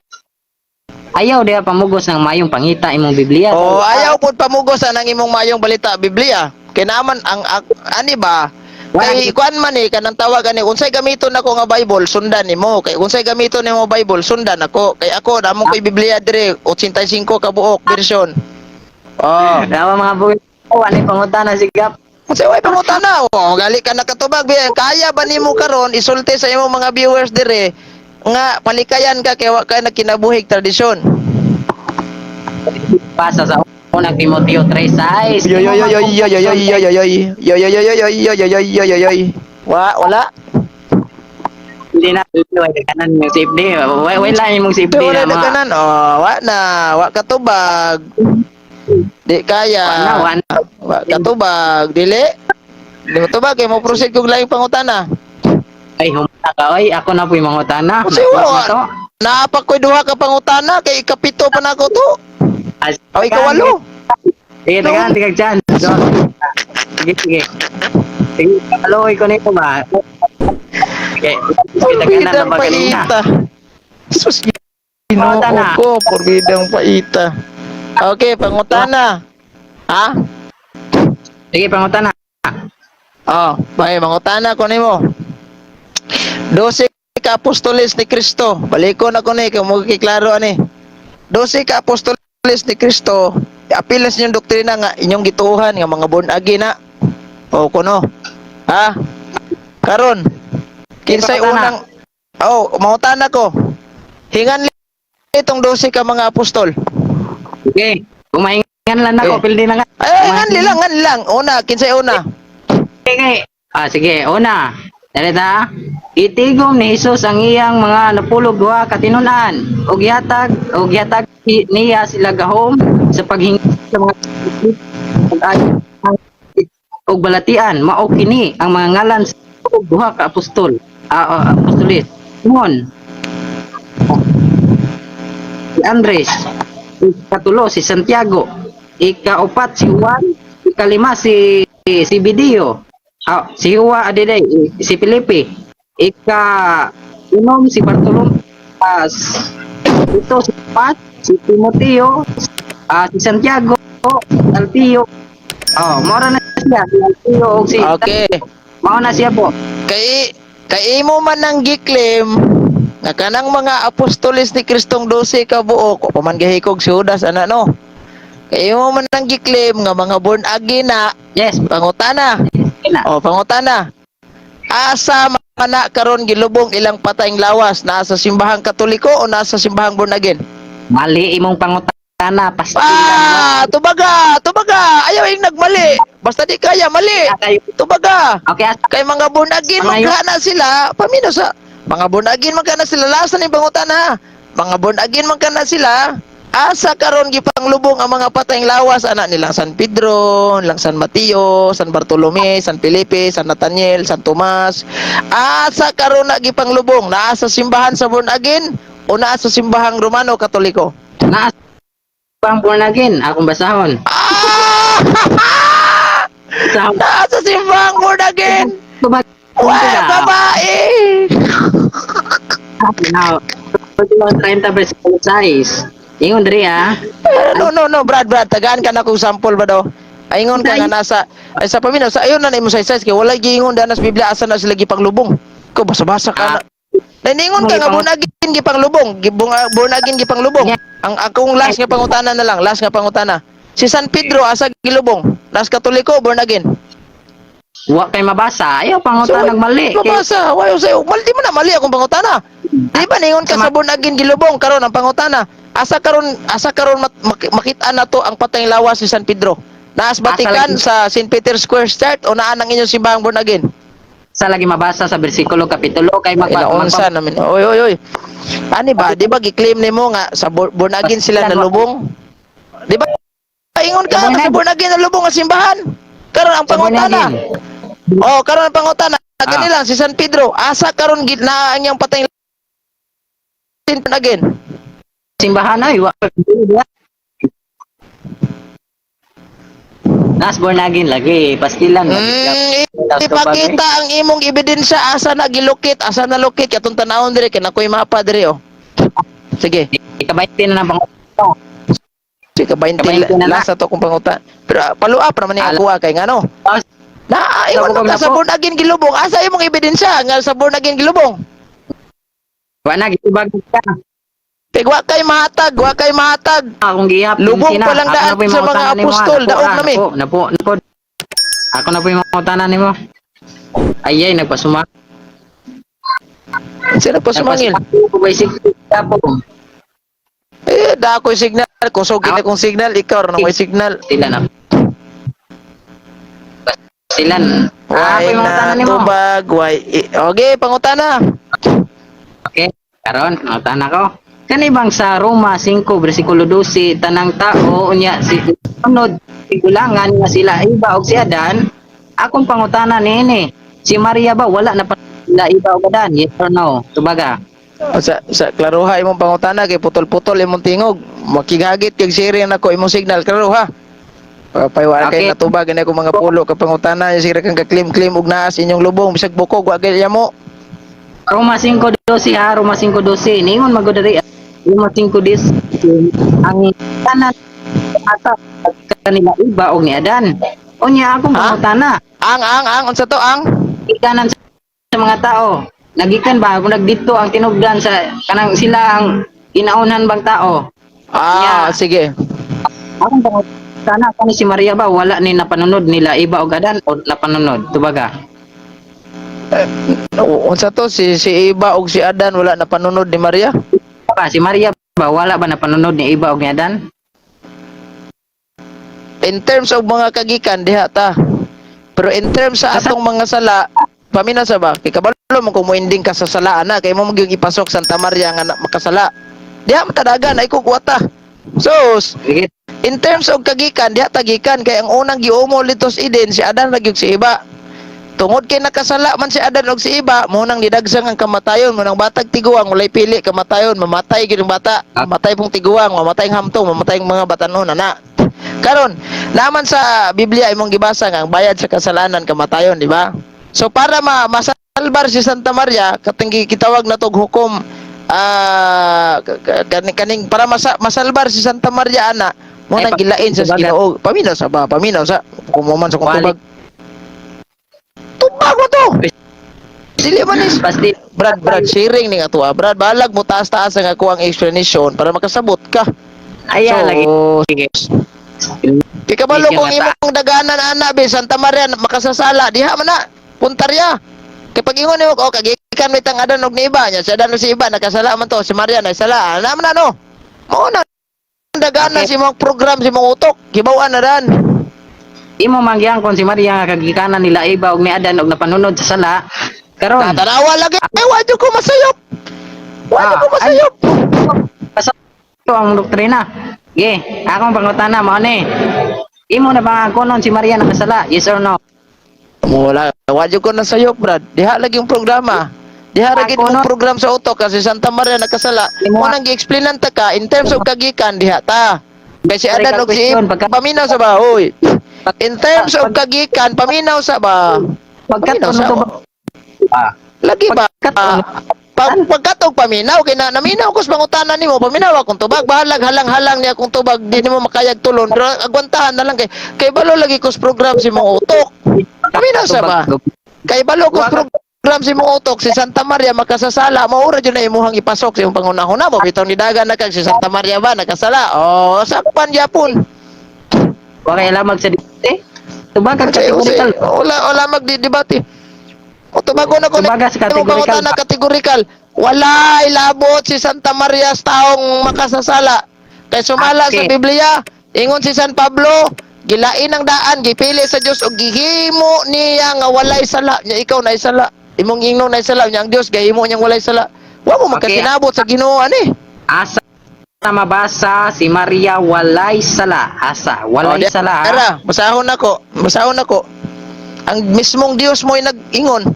Ayaw diha pamugos ng mayong pangita imong Biblia.
Oh, ayaw pud pamugos ang imong mayong balita Biblia. Kay naman ang ani ba kay kuan man eh kanang tawag ani unsay gamiton nako nga Bible sundan nimo kay unsay gamiton nimo Bible sundan ako kay ako namong koy Biblia dire 85 ka buok bersyon. Oh.
Dawa mga buwi. Oh, ano yung pangutana si Gap?
Unsay way pangutana? Oh, gali ka nakatubag biya. Kaya ba nimo karon isulti sa imong mga viewers dire nga palikayan ka kay wa ka nagkinabuhig tradisyon?
Basa sa Unang Timoteo 3:6.
Yo yo yo yo yo yo yo yo yo yo yo yo yo yo yo yo yo yo yo yo. Wa wala.
Hindi na way kanan yung safety. Way way lang imong safety
Wala
na
na
mga.
kanan. Oh, wa na, wa katubag. Di kaya.
Wa na, wa na.
Wa katubag, dili. Di mo tubag kay mo proceed kog laing pangutana.
Ay humta ka oy, ako na po yung mangutana.
Kasi wa.
Na to.
Naapak ko'y duha ka pangutana kay ikapito pa nako to.
As-
O ikawalo.
Sige, tagaan, tigag dyan. Sige, sige. Sige, kaloy ko nito ba? Sige, sige, tagaan na
Porbidang
ba galing na?
paita. Sus, Ginoo
Pangutana.
ko, porbidang paita. Okay, pangutana. Ha?
Sige, pangutana.
Oh, bay mangutana ko nimo. 12 ka apostoles ni Kristo. Balikon ako ni kay mo klaro ani. 12 ka apostoles ni Kristo. Apilas inyong doktrina nga inyong gituohan nga mga born again na. O kuno. Ha? Karon kinsay
Pangutana.
unang. Oh, mangutana ko. Hingan itong 12 ka mga apostol.
Sige, kumaingan lang ako,
Okay.
pildi na nga.
Ay, ay, ngan lang, ngan lang. Una, kinsay una?
Sige. Ah, sige, una. Dalita. Itigom ni Jesus ang iyang mga napulog duha ka tinun-an ug gihatag niya sila gahom sa paghingil Sa mga pag-ayo og balatian, mao kini ang mga ngalan sa duha ka apostol, apostolis: Simon, si Andres; ikatulo, si Santiago; ikaupat, si Juan; ikalima, si si Zebedeo, si Juan adiday, si Felipe; ika unom, si Bartolome, ito si Pat, si Timoteo, si Santiago, Alpio. Oh, mao na siya, si Alpio og si Mao na siya po.
Kay kay imo man nang gi-claim nga kanang mga apostoles ni Kristong 12 ka buok, wa pa man gihikog si Judas ana, no? Kay imo man nang gi-claim nga mga born again na. Pangutana.
Na.
Oh, pangutana. Asa man na karon gilubong ilang patayng lawas? Naa sa simbahang Katoliko o naa sa simbahang born again?
Mali imong pangutana, pastilan.
Ah, tubaga, tubaga. Ayaw yung nagmali. Basta di kaya mali.
Kayo.
Tubaga.
Okay, asa
Kay mga born again
Mga
magkana sila, pamino sa mga born again magkana sila, lasa ni pangutana. Mga born again magkana sila. Asa karon gipanglubong ang mga patayng lawas ana nilang San Pedro, nilang San Mateo, San Bartolome, San Felipe, San Nathaniel, San Tomas? Asa karon na gipanglubong? Naa sa simbahan sa born again o naa sa simbahang Romano Katoliko?
Naa pang born again, akong basahon.
Ah!
Basahon.
Naa sa simbahang born again.
Tubag.
Wah, babae!
Now, 30 versikulo 6. Ingon diri ah.
Eh, no, no, no, Brad, Brad, tagaan ka na kung sample ba daw. Aingon ka nga nasa, ay sa paminaw, sa ayon na na imo size kay walay giingon dana sa Biblia asa na sila gipanglubong. Ko basa-basa ka na. Naningon ka nga born again gipanglubong, gibong born again gipanglubong. Ang akong last nga pangutana na lang, last nga pangutana. Si San Pedro asa gilubong? Nas Katoliko, born again?
Wa kay mabasa. Ayaw pangutana mali.
Mabasa, wayo sayo. Mali di mo na mali akong pangutana. Di ba ningon ka sa born again gilubong? Karon ang pangutana? Asa karon makita na to ang patayng lawas ni San Pedro? Naas Vatican, sa St. Peter Square Start o naan ang inyong simbahang born again?
Sa lagi mabasa sa bersikulo kapitulo kay magpa,
Ilaunsa namin. Oy, oy, oy. Ani ba, di ba gi-claim nimo nga sa born again sila nalubong? Di ba? Ingon ka nga sa born again nalubong ang simbahan. Karon ang
Sa born
pangutana.
again.
Oh, karon ang pangutana. Gani lang si San Pedro, asa karon gid naa ang iyang patayng born again?
Simbahan ay wa. Nas born again lagi, pastilan lagi.
Ipakita ang imong ebidensya asa na gilukit, asa na lukit katong tanawon dire kay nakoy mapa dire oh. Sige.
Ikabayti na ng pangutana.
Sige, kabaynti
Kabaynti na na.
last to akong pangutan. Pero paluap naman niya kuha kay ngano. Na ingon
Sabog
ka
na
sa
po.
born again gilubong. Asa imong ebidensya nga sa born again gilubong?
Wa na gitubag ka.
Pig wa kay mahatag, wa kay mahatag.
Akong gihap.
Lubong
sina.
pa lang
Ako
daan
na po yung
sa mga
mangutana nimo, ah.
apostol,
Napo,
daog
ah,
nami.
Napo, napo, napo. Ako na po yung mangutana nimo. Ay ay nagpasuma.
Sino pa sumangil?
Nagpasumangil ko bicycle po.
Eh, da ako'y signal. Kung sugin akong signal, ikaw ra na may signal.
Sila na. Silan. Ah, ako
Why
yung mangutana
na
nimo.
tubag, why... Okay, pangutana.
Okay, karon mangutana ko. Kani bang sa Roma 5 bersikulo 12, tanang tao unya si sunod tigulangan nga sila Eva og si Adan, akong pangutana niini, si Maria ba wala na pa sila Eva og Adan, yes or no? Tubaga.
O, sa klaruha imong pangutana kay putol-putol imong tingog. Makigagit kag siri nako imong signal, klaruha. Paywa kay natubag gani ako mga pulo ka pangutana, sira kang ka-claim-claim og naa sa inyong lubong bisag bukog wa gyud mo.
Roma 5:12 ha, Roma 5:12. Ningon magud diri Roma 5:10 ang tanan ata kanila Eva og ni Adan. Unya akong
Ha?
pangutana,
Ang unsa to ang?
Gikanan sa mga tao. Nagikan ba kung nagdito ang tinugdan sa kanang sila ang inaunhan bang tao?
Ah,
Yeah.
sige.
Akong pangutana, kani si Maria ba wala ni napanunod nila Eva og Adan o napanunod? Tubaga.
O, unsa to si si Eva og si Adan wala na panunod ni Maria?
Ba si Maria ba wala ba napanunod ni Eva og ni Adan?
In terms of mga kagikan diha ta. Pero in terms sa atong mga sala, pamina sa ba? Kay kabalo mo kung moending ka sa sala ana kay mo magyung ipasok Santa Maria nga makasala. Diha matadagan ay kung wata. Sus,
Sige.
In terms of kagikan, diha tagikan kay ang unang giumol dito sa Eden si Adan ra gyud si Eva. Tungod kay nakasala man si Adan og si Eva, mo nang nidagsang ang kamatayon, mo nang batag tiguang walay pili kamatayon, mamatay gyud ang bata, mamatay pong tiguang, mamatay ang hamtong, mamatay ang mga batanon ana. Karon, naman sa Biblia imong gibasa nga ang bayad sa kasalanan kamatayon, di ba? So para masalbar si Santa Maria, katong gitawag na tog hukom, kaning para masalbar si Santa Maria ana, mo
Ay,
nang gilain sa
tubagan.
Ginoo. Paminaw sa ba? Paminaw sa kumuman sa kong
Wali.
tubag. Tubag mo to. Dili man is
Pasti
Brad, Brad, sharing ni nga tuwa. Brad, balag mo taas-taas ang ako ang explanation para makasabot ka.
Aya
So,
lagi. Sige.
Kay kabalo
Sige,
kung
mata.
imong daganan ana be Santa Maria makasasala diha man na puntarya. Kay pag ingon nimo, oh, kagikan may tang Adan og ni Eva nya, si Adan og si Eva nakasala man to, si Maria nagsala. Ana man na no. Mao na daganan si imong program, si imong utok, gibaw-an na dan.
Imo mangyang kung si Maria nga kagikanan nila Eva og ni Adan og napanunod sa sala. Karon,
Tatanawa lagi. Eh, wa jud ko masayop. Wa jud ko
Ah,
masayop.
Basta ito ang doktrina. Ge, akong pangutana mao ni. Imo na ba kunon si Maria nakasala? Yes or no?
Wala, wa jud ko nasayop, Brad. Diha lagi yung programa. Diha lagi
Ako,
mong
no?
program sa utok kasi Santa Maria nakasala.
Imo-
Mo nang gi-explainan ta ka in terms of kagikan diha ta. Kay si Adan og si
Question,
Eva, paminaw sa ba, oy. In terms of kagikan, paminaw sa ba?
Pagkat
Paminaw
ano
sa
to ba? Ah,
Lagi ba?
Pagkat
Ah, pagkatog paminaw kay na naminaw ko sa pangutana nimo, paminaw akong tubag, bahalag halang-halang niya akong tubag, di nimo makayag tulon, pero agwantahan na lang kay kay balo lagi ko sa program si mong utok. Paminaw sa ba? Kay balo ko sa program si mong utok, si Santa Maria makasasala, maura jud na imuhang ipasok sa imong pangunahuna mo, bitaw ni dagan na kag si Santa Maria ba nakasala? Oh, sakpan yapon.
Wa kay lamag sa debate. Tubag kag
Kasi,
categorical.
wala wala magdidebate. O tubago na ko
Tubaga sa
imong
categorical
pangutana
ba?
categorical. Wala ilabot si Santa Maria sa taong makasasala. Kay sumala sa Biblia, ingon si San Pablo, gilain ang daan, gipili sa Dios og gihimo niya nga walay sala. Nya ikaw na sala. Imong ingnon na sala, nya ang Dios gahimo niyang walay sala. Wa mo magkasinabot sa Ginoo ani.
Asa mabasa si Maria walay sala? Asa walay
Oh,
sala, ha?
Ara, basahon nako, basahon nako. Ang mismong Dios mo'y nag-ingon.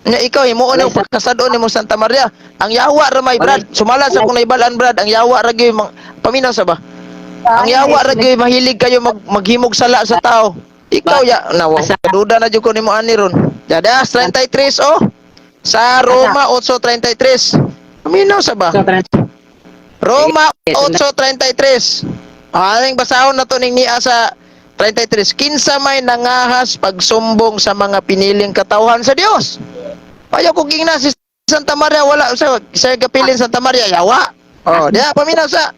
Nya ikaw himuon
Walay
ang pagkasad-on nimo Santa Maria. Ang yawa ra may Brad, sumala sa akong naibalan, Brad, ang yawa ra gyud paminaw sa ba? Ang yawa ra gyud mahilig kayo maghimog sala sa tao. Ikaw ya nawa, duda na jud ko nimo ani ron. Dadas 33 oh. Sa Roma 8:33. Paminaw sa ba?
So,
Roma
Sige,
8:33. Aling basahon na to ning niya sa 33. Kinsa may nangahas pagsumbong sa mga piniling katawhan sa Dios? Ayaw ko gingna si Santa Maria wala sa gapilin Santa Maria yawa. Oh, diya paminaw sa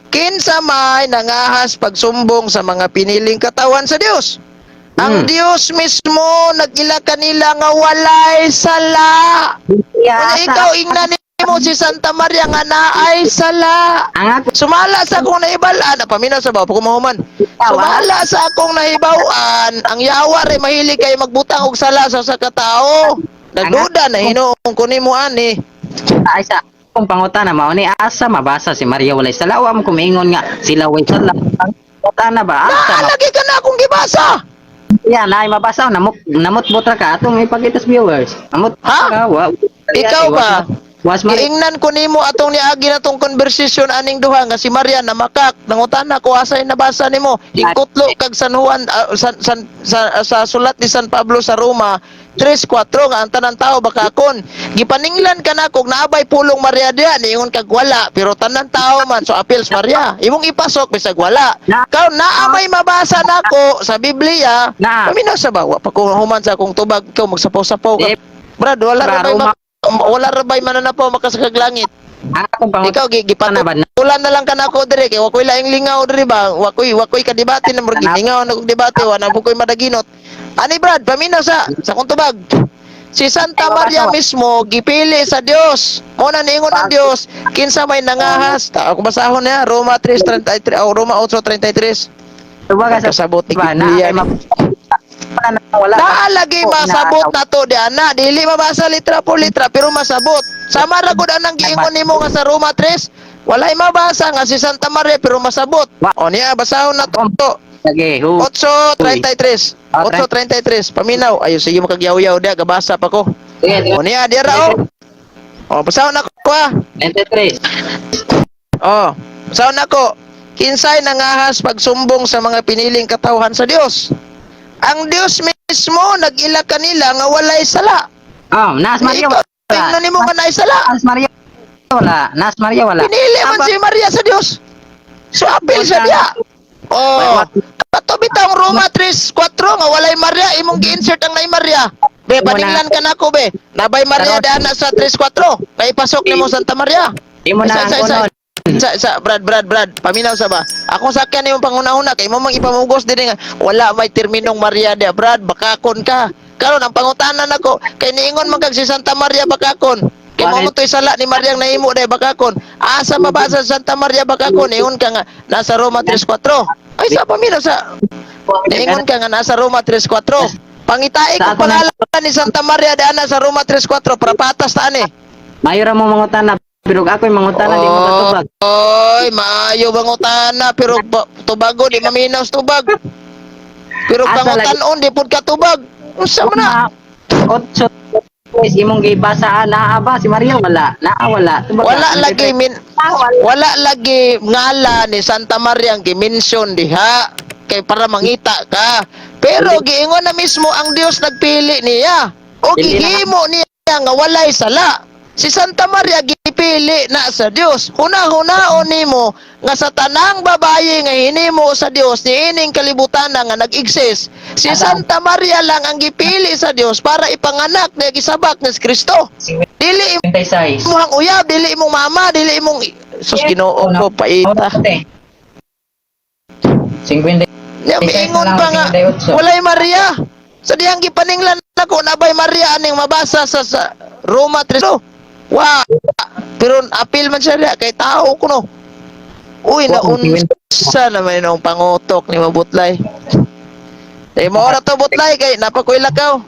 kinsa may nangahas pagsumbong sa mga piniling katawan sa Dios? Ang Dios mismo nagila kanila nga walay sala.
Yeah,
Kaya ikaw ingnan nimo si Santa Maria nga naay sala.
Ang ako
Sumala sa akong nahibalaan, paminaw sa ba, pagkumahuman. Sumala sa akong nahibaw-an, ang yawa rin mahilig kay magbutang og sala sa katao. Nagduda na hinuong ko nimo ani.
Ay sa akong pangutana mao ni, asa mabasa si Maria walay sala? Wa mo kumingon nga sila walay sala. Pangutana ba asa
Na, lagi ka na akong gibasa.
Ya, naay mabasa, namutbot ra ka atong ipakita sa viewers. Namut
Ha?
ka wa.
Ikaw ba?
Was Maria
Giingnan ko nimo atong niagi na tong conversation aning duha nga si Maria na makak nangutana ko asay nabasa nimo ikutlo kag San Juan, sa sulat ni San Pablo sa Roma 3:4 nga ang tanan tao bakakon gipaninglan ka na kog naabay pulong Maria diha, niingon kag wala, pero tanan tao man, so appeals Maria imong ipasok bisag wala. Kaw naa may mabasa nako sa Biblia?
Na.
Paminaw sa ba, wa pa ko human sa akong tubag, ikaw magsapaw-sapaw ka.
Eh,
Brad, wala ra
ba,
bay
Roma-
wala ra bay mananapaw makasakag langit.
Ang akong pangutana
Ikaw
ba na
gipatulan na lang kanako dire kay wa koy laing lingaw dire ba? Wa koy kadebate na murag lingaw na kog debate, wa na po koy madaginot. Ani Brad, paminaw sa akong tubag. Si Santa
Ay,
Maria
mabasa.
mismo gipili sa Dios. Mo na niingon ang Dios, kinsa may nangahas. Ta ako basahon niya Roma 3:33 o Roma 8:33.
Tubaga sa
Kasabot ni
ba na
Biblia
ay
ni.
wala na wala.
Naalagay
Oh,
masabot na to di ana, dili mabasa litra po litra pero masabot. Sama ra gud anang giingon nimo nga sa Roma 3, Walay mabasa nga si Santa Maria, pero masabot. O niya, basahon na to.
Sige, hu.
8.33. 8.33. Paminaw. Ayo, sige, makagyaw-yaw dia. Gabasa pa ko.
Sige,
O niya, diya ra o. O, basahon na ko ah.
23.
O, basahon na ko. Kinsay nangahas pagsumbong sa mga piniling katawhan sa Dios? Ang Dios mismo nag-ila kanila nga walay sala.
Oh, Nas Maria
Ikaw,
wala.
tingnan nimo nga naay sala.
Nas Maria wala. Nas Maria wala.
Pinili man si Maria sa Dios. So apil sa diya. Oh, kato bitang Roma 3:4 nga walay Maria, imong gi-insert ang nay Maria. Be, paninglan ka nako be. Nabay Maria dana sa 3:4. Kay pasok nimo Santa Maria.
Imo na
Isa,
ang
isa, isa.
kunon.
Sa Brad, Brad, Brad, paminaw sa ba? Akong sakyan imong panghuna-huna kay imo mang ipamugos dinhi nga wala may terminong Maria dia, Brad, bakakon ka. Karon ang pangutana nako kay niingon man kag si Santa Maria bakakon. Kay mo
Bakit?
to'y sala ni Maria ang nahimo dai bakakon. Asa mabasa sa Santa Maria bakakon? Ingon ka nga nasa Roma 3:4. Ay sa paminaw sa niingon ka nga nasa Roma 3:4. Pangitai
Sa
ko
ako na-
pangalan ni Santa Maria dana sa Roma 3:4 para patas ta ani.
Mayo ra mo mangutana, pero ako'y mangutana, di mo katubag.
Oy, maayo bangutana pero tubago di maminaw sa tubag. Pero
Asa
pangutanon di pud katubag. Unsa man na?
Otso is imong gibasa naa ba si Maria wala? Naa wala. Tubag
Wala
ka.
lagi min
Ah, wala.
wala lagi ngala ni Santa Maria ang gimension diha kay para mangita ka. Pero giingon na mismo ang Dios nagpili niya. O
Dili na-
gihimo niya nga walay sala. Si Santa Maria gipili na sa Dios. Huna-hunaon nimo nga sa tanang babaye nga hinimo sa Dios niining kalibutan na nga nag-exist, si Santa Maria lang ang gipili sa Dios para ipanganak niya, gisabak ni si Kristo. Dili
56.
imong uyab, dili imong mama, dili imong Sus, Ginoo ko, paita.
50.
Nya miingon pa nga walay Maria. Sa diyang gipaninglan nako nabay Maria aning mabasa sa Roma 3. Wa. Pero apil man siya diha kay tao kuno. Uy, naunsa naman ang pangutok ni Mabutlay. Dahil mo to, Butlay, kay napakuilakaw.